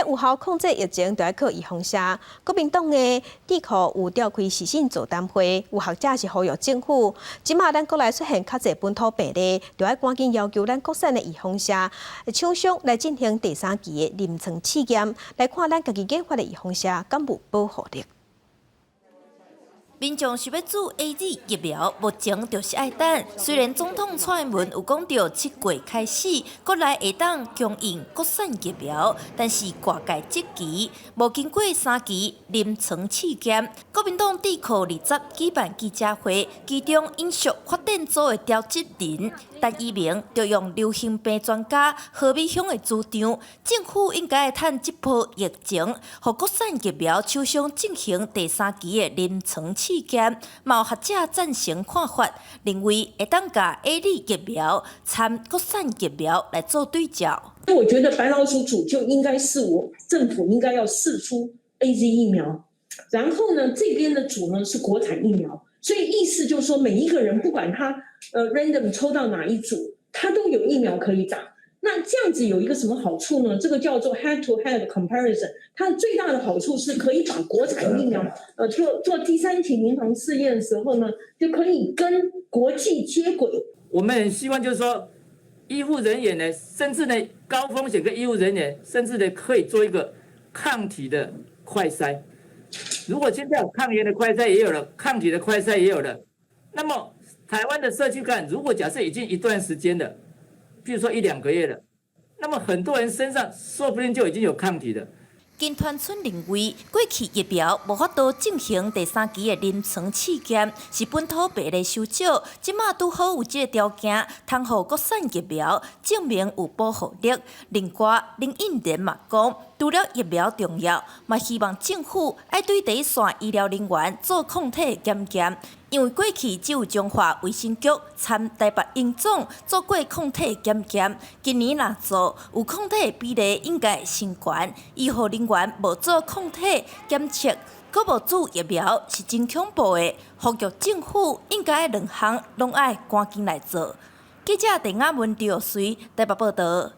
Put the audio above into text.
欲有效控制疫情，就愛靠預防射。國民黨的智庫有召開時事座談會，有學者是呼籲政府，這馬咱國內出現較濟本土病例，就愛趕緊要求咱國產的預防射廠商來進行第三期的臨床試驗，來看咱家己研發的預防射敢有保護力。民眾想欲注 AZ 疫苗，目前就是愛等。雖然總統蔡英文有講著7月開始，國內會當供應國產疫苗，但是外界質疑，無經過三期臨床試驗。國民黨智庫20舉辦記者會，其中永續發展組的召集人陳怡明就用流行病專家何美鄉的主張，政府應該趁這波疫情，予國產疫苗廠商進行第三期的臨床試驗，嘛有學者贊成看法，認為會當共 AZ 疫苗參國產疫苗來做對照。我覺得白老鼠組就應該是我政府應該要釋出 AZ 疫苗，然後呢，這邊的組呢是國產疫苗，所以意思就是說，每一個人不管他random 抽到哪一組，他都有疫苗可以打。那這樣子有一個什麼好處呢？這個叫做 head to head comparison，它最大的好處是可以把國產疫苗，做第三期臨床試驗的時候呢，就可以跟國際接軌。我們很希望就是說，醫護人員呢，甚至呢高風險跟醫護人員，甚至呢可以做一個抗體的快篩。如果現在有抗原的快篩也有了，抗體的快篩也有了，那麼台灣的社區感染，如果假設已經一段時間了，譬如說一兩個月了，那麼很多人身上說不定就已經有抗體了。金團春認為，過去疫苗無法度進行第三期的臨床試驗，是本土病例傷少，這馬拄好有這个條件，通予國產疫苗證明有保護力。另外，林應蓮嘛講，除了疫苗重要，嘛希望政府愛對第一線醫療人員做抗體檢驗，因為過去只有彰化衛生局參台北榮總做過抗體檢驗，今年若做有抗體的比例應該會升懸。醫護人員無做抗體檢測，閣無注疫苗是真恐怖的。呼籲政府應該兩項攏愛趕緊來做。記者鄧亞文、劉瑞台北報道。